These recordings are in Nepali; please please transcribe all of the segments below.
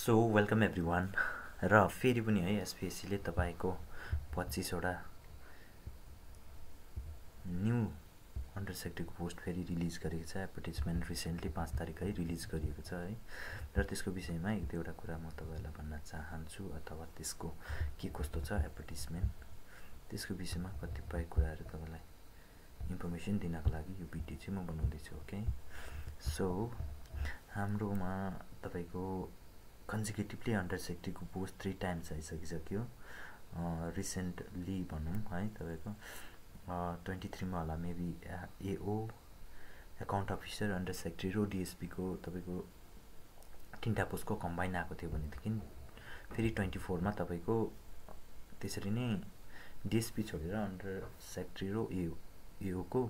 सो वेलकम एभ्रिवान र फेरि पनि है एसपिएससीले तपाईको 25 वटा न्यू अन्डर सेक्रेटरीको पोस्ट फेरि रिलिज गरेको छ। एडभर्टाइजमेन्ट रिसेन्टली 5 तारिक है रिलिज गरिएको छ है। र त्यसको विषयमा एक दुईवटा कुरा म तपाईलाई भन्न चाहन्छु अथवा त्यसको के कस्तो छ एडभर्टाइजमेन्ट त्यसको विषयमा कतिपय कुराहरू तपाईलाई इन्फर्मेसन दिनको लागि यो भिडियो चाहिँ म बनाउँदै छु। ओके, सो हाम्रोमा तपाईको कन्जिक्युटिभली अन्डर सेक्रेटरीको पोस्ट 3 टाइम्स आइसकिसक्यो। रिसेन्टली भनौँ है तपाईको 23 मा होला मेबी एओ एकाउन्ट अफिसर अन्डर सेक्रेटरी र डिएसपी को तपाईको 3टा पोस्टको कम्बाइन आएको थियो भनेदेखि फेरि 24 मा तपाईको त्यसरी नै डिएसपी छोडेर अन्डर सेक्रेटरी र एओ को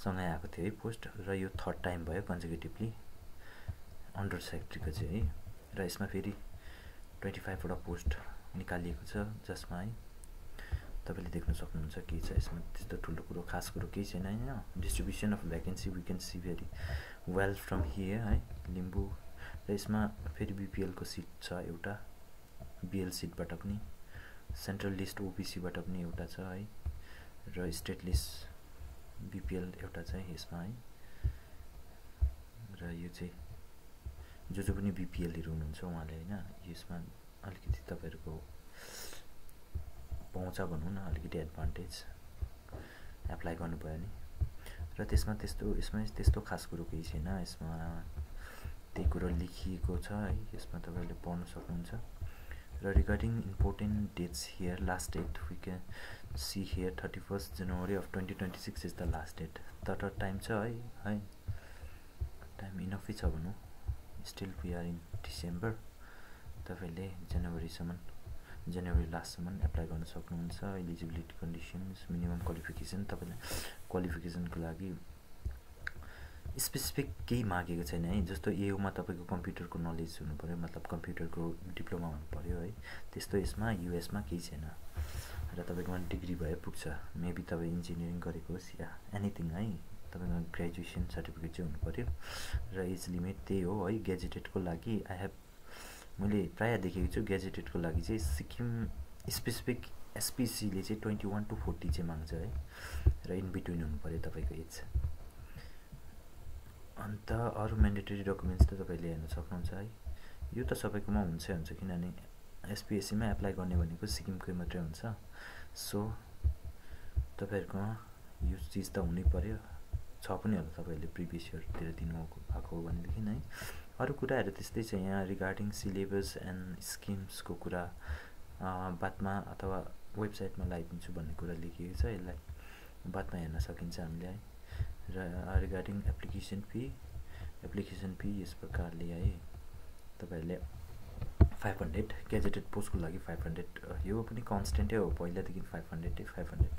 सँगै आएको थियो है पोस्ट। र यो थर्ड टाइम भयो कन्जिक्युटिभली अन्डर सेक्रेटरीको चाहिँ है। र यसमा फेरि 25 वटा पोस्ट निकालिएको छ जसमा है तपाईले देख्न सक्नुहुन्छ के छ यसमा त्यस्तो ठुलो कुरो खास कुरो केही छैन हैन। Distribution of vacancy we can see very well from here है लिम्बू। र यसमा फेरि बीपीएल को सिट छ एउटा, बीएल सिटबाट पनि, सेन्ट्रल लिस्ट ओबीसी बाट पनि एउटा छ है, र स्टेट लिस्ट बीपीएल एउटा छ यसमा है। र यो चाहिँ जो पनि बीपीएलहरु हुनुहुन्छ उहाँले हैन यसमा अलिकति तपाईहरुको पहुँच भनौं न अलिकति एडभान्टेज एप्लाई गर्नुभयो नि। र त्यसमा त्यस्तो खास कुरो केही छैन। यसमा त्यही कुरो लेखिएको छ है, यसमा तपाईले पढ्न सक्नुहुन्छ। र regarding important dates here, last date we can see here 31 January of 2026 is the last date. तर टाइम छ है टाइम इनफै छ भनौं। Still we are in December. तपाईले जनवरी लास्ट सम्म एप्लाई गर्न सक्नुहुन्छ। एलिजिबिलिटी कन्डिसन्स, मिनिमम क्वालिफिकेसन, तपाईले क्वालिफिकेसनको लागि स्पेसिफिक केही मागेको छैन है। जस्तो एओ मा तपाईको कम्प्युटरको नलेज हुनु पर्यो, मतलब कम्प्युटरको डिप्लोमा हुनु पर्यो है। त्यस्तो यसमा यूएस मा केही छैन। र तपाईकोमा डिग्री भए पुग्छ। मेबी तपाई इन्जिनियरिङ गरेको होस् या एनीथिङ है, तपाईको ग्रेजुएसन सर्टिफिकेट चाहिँ हुनु पर्यो। र एज लिमिट त्यही हो है। गेजेटेडको लागि मैले प्राय देखेको छु गेजेटेडको लागि चाहिँ सिक्किम स्पेसिफिक एसपीसी ले चाहिँ 21 to 40 चाहिँ माग्छ है। र इन बिट्विन हुनु पर्यो तपाईको एज। अन्त अरु म्यान्डेटरी डकुमेन्ट्स त तपाईले हेर्न सक्नुहुन्छ है। यो त सबैकोमा हुन्छ किनभने एसपीएससी मा एप्लाई गर्ने भनेको सिक्किमकै मात्रै हुन्छ। सो तपाईहरुकोमा यो चीज त हुनै पर्यो, छ पनि होला तपाईले प्रिभियस इयर तिर दिनु भएको हो भनेदेखि है। अरु कुराहरु त्यस्तै छ यहाँ रिगार्डिङ सिलेबस एन्ड स्किम्स को कुरा बादमा अथवा वेबसाइटमा लगाइदिन्छु भन्ने कुरा लेखिएको छ। यसलाई बादमा हेर्न सकिन्छ हामीले है। र रिगार्डिङ एप्लिकेसन फी यस प्रकारले है तपाईहरुले 500 गेजेटेड पोस्टको लागि 500 यो पनि कन्स्टेन्टै हो, पहिलादेखि 500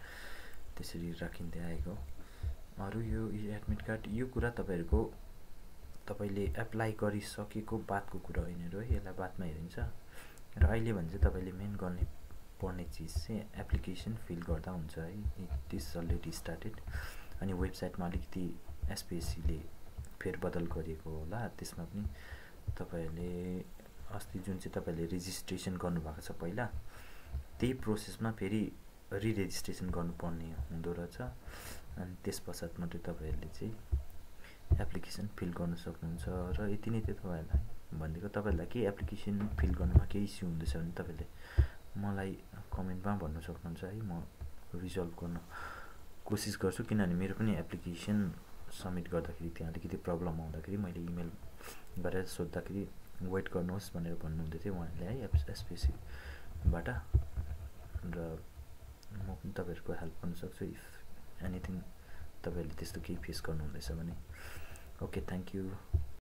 त्यसरी राखिँदै आएको। अरु यो एडमिट कार्ड यो कुरा तपाईले एप्लाई गरिसकेको बादको कुरा होइन र यसलाई बादमा हेरिन्छ। र अहिले भने चाहिँ तपाईले मेन गर्ने पर्ने चीज चाहिँ एप्लिकेसन फिल गर्दा हुन्छ है। It is already started. अनि वेबसाइटमा अलिकति एसपीएससी ले फेरबदल गरिएको होला। त्यसमा पनि तपाईले अस्ति जुन चाहिँ तपाईले रेजिस्ट्रेसन गर्नुभएको छ पहिला त्यही प्रोसेसमा फेरि रिरेजिस्ट्रेसन गर्नुपर्ने हुँदो रहेछ। अनि त्यसपश्चात मात्रै तपाईहरुले चाहिँ एप्लिकेसन फिल गर्न सक्नुहुन्छ। र यति नै थियो तपाईहरुलाई भनेको। तपाईहरुलाई के एप्लिकेसन फिल गर्नमा केही इस्यु हुँदैछ भने तपाईले मलाई कमेन्टमा भन्न सक्नुहुन्छ है। म रिजल्भ गर्न कोसिस गर्छु किनभने मेरो पनि एप्लिकेसन सबमिट गर्दाखेरि त्यहाँ अलिकति प्रब्लम आउँदाखेरि मैले इमेल गरेर सोध्दाखेरि वेट गर्नुहोस् भनेर भन्नुहुँदै थियो उहाँले है एसपीएससी बाट। र म पनि तपाईहरुको हेल्प गर्न सक्छु इफ एनीथिङ तपाईले त्यस्तो केही फेस गर्नुहुँदैछ भने। Okay, thank you.